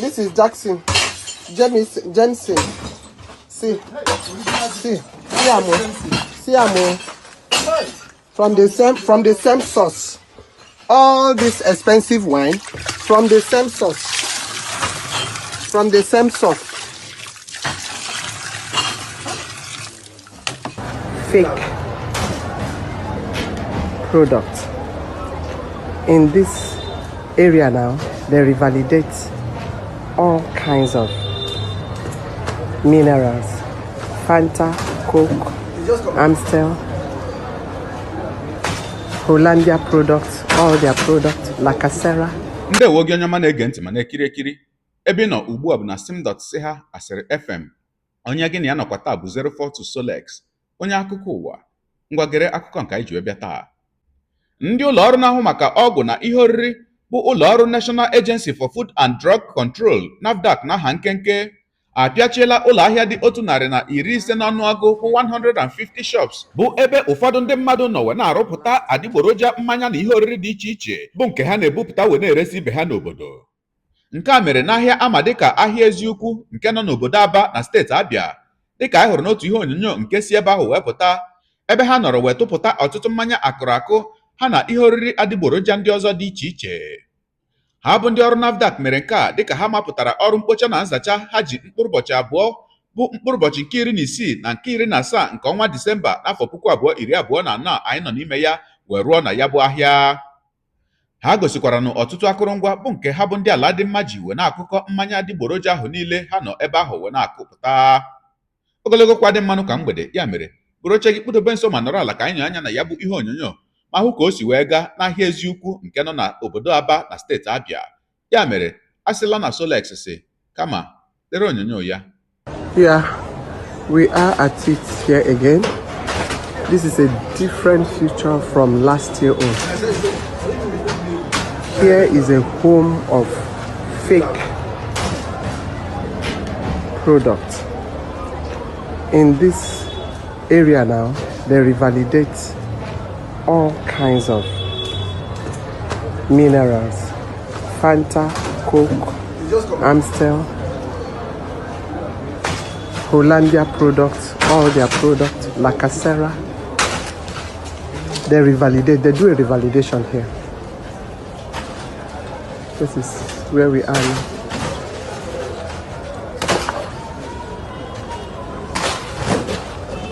This is Jackson. James Jensen. See. See. See am o. See am o. From the same source. All this expensive wine from the same source. From the same source. Fake product. In this area now, they revalidate all kinds of minerals. Fanta, Coke, Amstel, Hollandia products, all their products, La Casera. Ndewo gị, onye ọma na-ege ntị ma na-ekiri ekiri. Ebe ị nọ ugbu a bụ na sim.si ha asịrị FM. Onye gị na ya nọkwa taa bụ 042 Solex, onye akụkọ ụwa. Ngwa, gere akụkọ nke anyị ji wee bịa taa. Ndị ụlọ ọrụ na-ahụ maka ọgwụ na ihe oriri, bụ ụlọ ọrụ National Agency for Food and Drug Control, NAFDAC n'aha nkenke, apịachiela ụlọ ahịa dị 150 n'ọnụọgụ, bụ 150 shops, bụ ebe ụfọdụ ndị mmadụ nọ wee na-arụpụta adịgboroja mmanya na ihe oriri dị iche iche, bụ nke ha na-ebupụta wee na-eresi ibe ha n'obodo. Nke a mere n'ahịa ama dịka ahịa Eziukwu nke nọ n'obodo Aba na steeti Abịa, dịka anyị hụrụ n'otu ihe onyonyo nke si ebe ahụ wee pụta, ebe ha nọrọ wee tụpụta ọtụtụ mmanya akụrụ akụ ha na ihe oriri adịgboroja ndị ọzọ dị iche iche. Ha bụ ndị ọrụ NAFDAC mere nke a dịka ha mapụtara ọrụ mkpocha na nzacha ha ji mkpụrụ ụbọchị 2, bụ mkpụrụ ụbọchị nke 16 na nke 17 nke ọnwa Disemba n'afọ 2024 anyị nọ n'ime ya, wee rụọ na ya bụ ahịa. Ha gosikwara na ọtụtụ akụrụngwa bụ nke ha bụ ndị ala dị mma ji wee na-akụkọ mmanya adịgboroja ahụ niile ha nọ ebe ahụ wee na-akụpụta. Ogologo kwa dị mmanụ ka mgbede ya mere, bụrụ oche gị kpụdobe nso ma nọrọ ala ka anyị nyọ anya na ya bụ ihe onyonyo ma hụ ka o si wee gaa n'ahịa Eziukwu nke nọ na obodo Aba na steeti Abịa. Ya mere, a sịla na Solex si kama lere onyonyo ya. Yeah, we are at it here again. This is a different future from last year old. Here is a home of fake product. In this area now, they revalidate all kinds of minerals. Fanta, Coke, Amstel, Hollandia products, all their products, La Casera. They revalidate, they do a revalidation here. This is where we are now.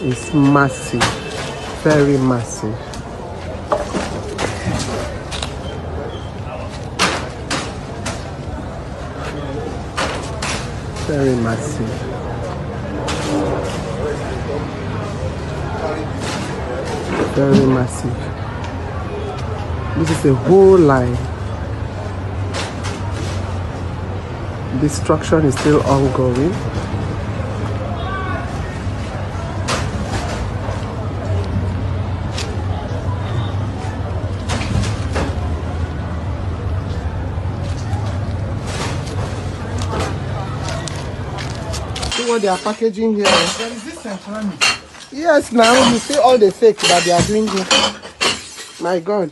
It's massive, very massive. Very massive. Very massive. This is a whole line. Destruction is still ongoing. See what they are packaging here. There is this ceramic. Yes, now you see all the fake that they are doing here. My God.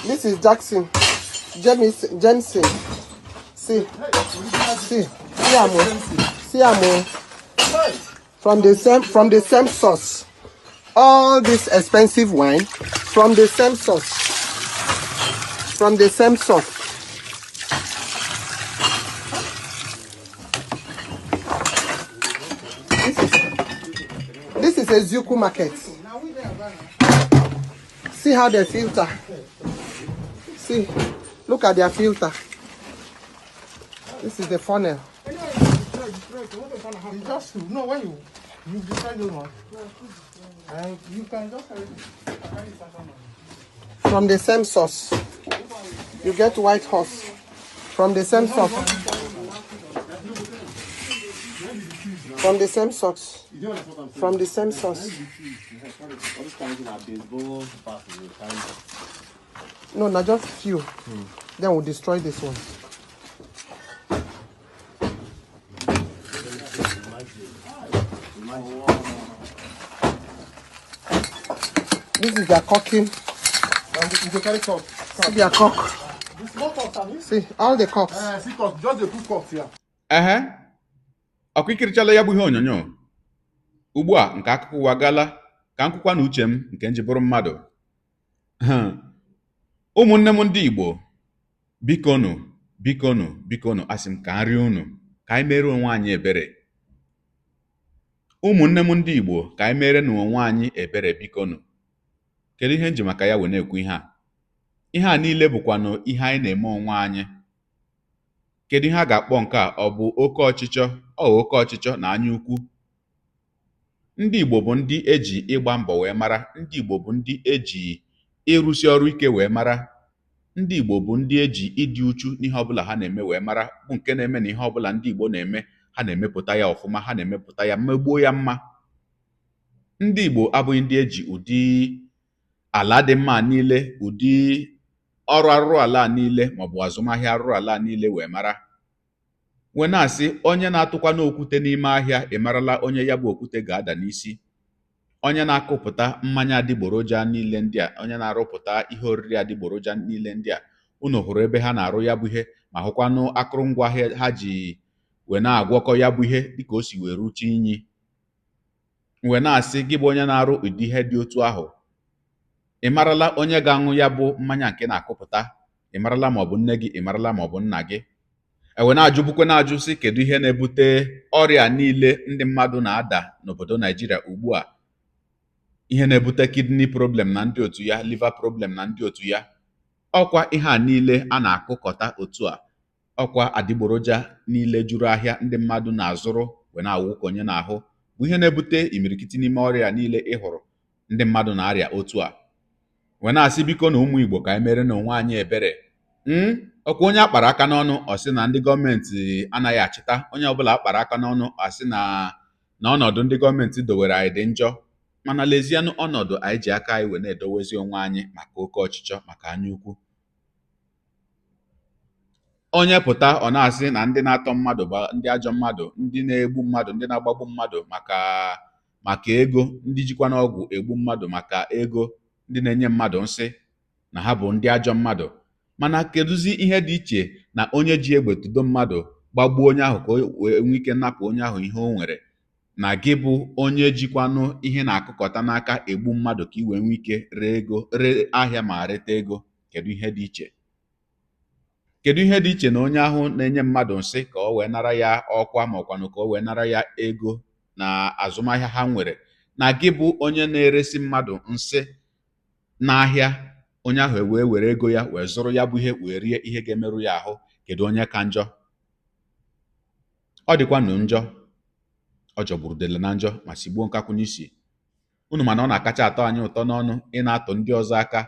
This is Jackson. James Jensen. See. See. See am o. See am o. From the same source. All this expensive wine from the same source. From the same source. This is Eziukwu market. See how they filter. See, look at their filter. This is the funnel. It's just no, when you decide those one. And you can just carry it. From the same source. You get White Horse from the same source. From the same source. From the same source. All this kind of thing are baseball bat you carry. No, not just few. Then we'll destroy this one. This is their cocking. And you go carry cup. See their cock. The small cup. cups, abi? See, all the cups. See cups. Just dey put cups here. Ehe, ọkwa ikirichala ya bụ ihe onyonyo ugbu a nke akụkọ ụwa gala ka nkwukwa na uche m nke nji bụrụ mmadụ. Ụmụnne m ndị Igbo, bikonu, bikonu, bikonu, asị m ka nri unu ka anyị mere onwe anyị ebere. Ụmụnne m ndị Igbo, ka anyị mere na onwe anyị ebere, bikonu. Kedu ihe nji maka ya wee na-ekwu ihe a? Ihe a niile bụkwanụ ihe anyị na-eme onwe anyị. Kedu ihe a ga-akpọ nke a? Ọ bụ oke ọchịchọ, ọ oke ọchịchọ na anya ukwu. Ndị Igbo bụ ndị eji ịgba mbọ wee mara. Ndị Igbo bụ ndị eji ịrụsi ọrụ ike wee mara. Ndị Igbo bụ ndị eji ịdị uchu n'ihe ọbụla ha na-eme wee mara, bụ nke na-eme na ihe ọbụla ndị Igbo na-eme, ha na-emepụta ya ọfụma, ha na-emepụta ya megbuo ya mma. Ndị Igbo abụghị ndị eji ụdị ala dị mma niile, ụdị ọrụ arụrụ ala niile, maọbụ azụmahịa arụrụ ala niile wee mara. Wee na-asị, onye na-atụkwa n'okwute n'ime ahịa, ị marala onye ya bụ okwute ga-ada n'isi. Onye na-akụpụta mmanya adịgboroja niile ndị a, onye na-arụpụta ihe oriri adịgboroja niile ndị a, unu hụrụ ebe ha na-arụ ya bụ ihe, ma hụkwanụ akụrụngwa ha ji wee na-agwọkọ ya bụ ihe dịka o si wee ruche inyi. Wee na-asị gị bụ onye na-arụ ụdị ihe dị otu ahụ, ị marala onye ga-aṅụ ya bụ mmanya nke na-akụpụta? Ị marala ma ọ bụ nne gị? Ị marala ma ọ bụ nna gị? Ewe na-ajụbukwe na-ajụ sị, kedu ihe na-ebute ọrịa niile ndị mmadụ na-ada n'obodo Naijiria ugbu a? Ihe na-ebute kidney problem na ndị otu ya, liver problem na ndị otu ya, ọkwa ihe a niile a na-akụkọta otu a, ọkwa adịgboroja niile juru ahịa ndị mmadụ na-azụrụ wee na-awụkonye n'ahụ, bụ ihe na-ebute imirikiti n'ime ọrịa niile ị hụrụ ndị mmadụ na-arịa otu a. Wee na-asị, biko na ụmụ Igbo, ka anyị mere na onwe anyị ebere. Ọkwa onye akpara aka n'ọnụ, ọ sị na ndị gọọmenti anaghị achịta. Onye ọbụla akpara aka n'ọnụ, asị na ọnọdụ ndị gọọmenti dowere anyị dị njọ. Mana lezienụ ọnọdụ anyị ji aka anyị wee na-edowezi onwe anyị maka oke ọchịchọ, maka anya ukwu. Onye pụta, ọ na-asị na ndị na-atọ mmadụ bụ ndị ajọ mmadụ, ndị na-egbu mmadụ, ndị na-agbagbu mmadụ maka ego, ndị jikwa n'ọgwụ egbu mmadụ maka ego, ndị na-enye mmadụ nsị, na ha bụ ndị ajọ mmadụ. Mana kedụzi ihe dị iche na onye ji egbe tụdo mmadụ gbagbuo onye ahụ ka o wee nwee ike napụ onye ahụ ihe o nwere, na gị bụ onye jikwanụ ihe na-akụkọta n'aka egbu mmadụ ka ị wee nwee ike ree ego, ree ahịa ma reta ego? Kedu ihe dị iche? Kedu ihe dị iche na onye ahụ na-enye mmadụ nsị ka o wee nara ya ọkwa, ma ọkwanụ ka o wee nara ya ego na azụmahịa ha nwere, na gị bụ onye na-eresi mmadụ nsị n'ahịa, onye ahụ wee were ego ya wee zụrụ ya bụ ihe wee rie ihe ga-emerụ ya ahụ? Kedu onye ka njọ? Ọ dịkwanụ njọ, ọ jọgburu udele na njọ ma sigbuo nkakwụ n'isi. Unu mana ọ na-akacha atọ anyị ụtọ n'ọnụ ị na-atụ ndị ọzọ aka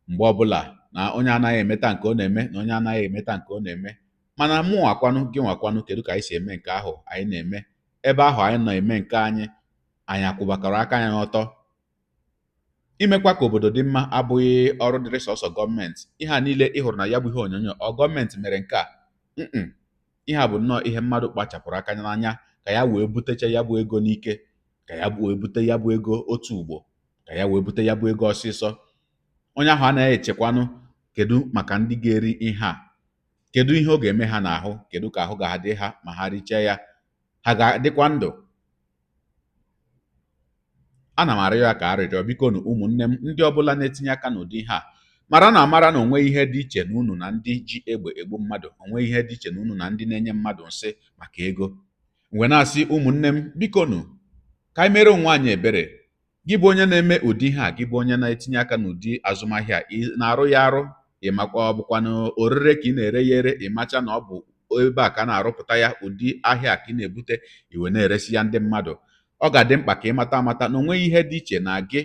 mgbe ọbụla, na onye anaghị emeta nke ọ na-eme, na onye anaghị emeta nke ọ na-eme. Mana mụ nwakwanụ, gị nwakwanụ, kedu ka anyị si eme nke ahụ anyị na-eme? Ebe ahụ anyị na-eme nke anyị, anyị akwụbakọrọ aka anyị ọtọ? Imekwa ka obodo dị mma abụghị ọrụ dịrị sọsọ gọọmenti. Ihe a niile ị hụrụ na ya bụ ihe onyonyo, ọ gọọmenti mere nke a? Mm, ihe a bụ nnọọ ihe mmadụ kpachapụrụ aka n'anya ka ya wee butecha ya bụ ego n'ike, ka ya wee bute ya bụ ego otu ugbo, ka ya wee bute ya bụ ego ọsịsọ. Onye ahụ anaghị echekwanụ, kedu maka ndị ga-eri ihe a? Kedu ihe ọ ga-eme ha n'ahụ? Kedu ka ahụ ga-adị ha ma ha richaa ya? Ha ga-adịkwa ndụ? Ana m arịọ ya ka arịrịọ, biko na ụmụnne m, ndị ọbụla na-etinye aka n'ụdị ihe a, mara na amara na onwe ihe dị iche na unu na ndị ji egbe egbu mmadụ, onwe ihe dị iche na unu na ndị na-enye mmadụ nsị maka ego. Mgbe na-asị, ụmụnne m, biko nụ, ka anyị mere onwe anyị ebere. Gị bụ onye na-eme ụdị ihe a, gị bụ onye na-etinye aka n'ụdị azụmahịa a, ị na-arụ ya arụ, ị makwa ọ bụkwanụ orire ka ị na-ere ya ere. Ị macha na ọ bụ ebe a ka a na-arụpụta ya, ụdị ahịa ka ị na-ebute iwe na-eresi ya ndị mmadụ. Ọ ga-adị mkpa ka ị mata amata na onweghị ihe dị iche na gị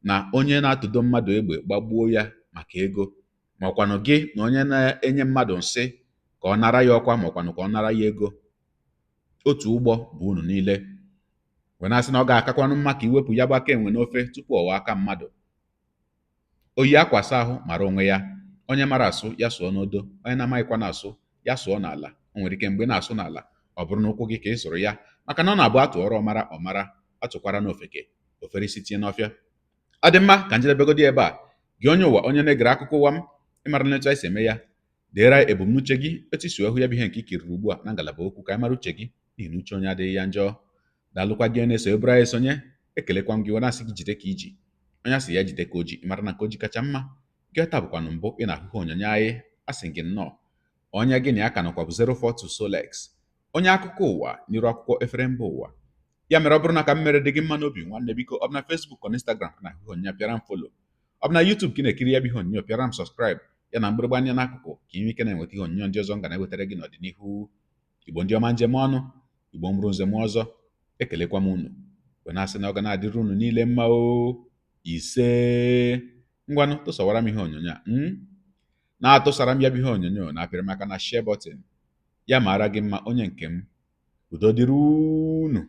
na onye na-atụdo mmadụ egbe gbagbuo ya maka ego, ma ọkwanụ gị na onye na-enye mmadụ nsị ka ọ nara ya ọkwa, ma ọkwanụ ka ọ nara ya ego. Otu ụgbọ bụ unu niile. Wee na-asị na ọ ga-akakwanụ mma ka iwepụ ya bụ aka enwe n'ofe tupu ọ ghọọ aka mmadụ. Oyi akwasa ahụ mara onwe ya. Onye mara asụ, ya sụọ n'odo. Onye na-amaghịkwa na-asụ, ya sụọ n'ala. O nwere ike mgbe ị na-asụ n'ala, ọ bụrụ na ụkwụ gị ka ị sụrụ ya, maka na ọ na-abụ atụọrọ ọmara, ọmara atụkwara n'ofeke, ofere isi tinye n'ọfịa. Ọ dị mma ka njedebegodi ebe a. Gị onye ụwa, onye na-egere akụkọ ụwa m, ịmara na etu anyị si eme ya. Deere anyị ebumnuche gị etu i si wee hụ ya bụ ihe nke i kiriri ugbu a na ngalaba okwu ka anyị mara uche gị, n'ihi na uche onye adịghị ya njọ. Daalụkwa gị onye na-eso eburu anyị esonye. Ekelekwa m gị wee na-asị gị jide ka i ji. Onye a sị ya jide ka o ji, ị mara na nke o ji kacha mma. Gị taa bụkwanụ mbụ ị na-ahụ ihe onyonyo anyị, asị gị nnọọ. Onye gị na ya ka nọkwa bụ 042 Solex, onye akụkọ ụwa n'iru akwụkwọ efere mba ụwa. Ya mere, ọ bụrụ na ka m mere dị gị mma n'obi, nwanne, biko, ọ bụ na Facebook ọ na Instagram ka na-ahụ ihe onyonyo, pịara m follow. Ọ bụ na YouTube ka ị na-ekiri ya bụ ihe onyonyo, pịara m subscribe ya na mgbịrịgba anya n'akụkụ ka ị nwee ike na-enweta ihe onyonyo ndị ọzọ m ga na-ewetara gị n'ọdịnihu. Igbo ndị ọma, njem ọnụ Igbo mụrụ nze m ọzọ, ekelekwa m unu wee na-asị na ọ ga na-adịrị unu niile mma o. Ise. Ngwanụ, tụsawara m ihe onyonyo a na-atụsara m ya bụ ihe onyonyo na apịrị maka na share button. Ya mara gị mma, onye nke m. Udo dịrị unu.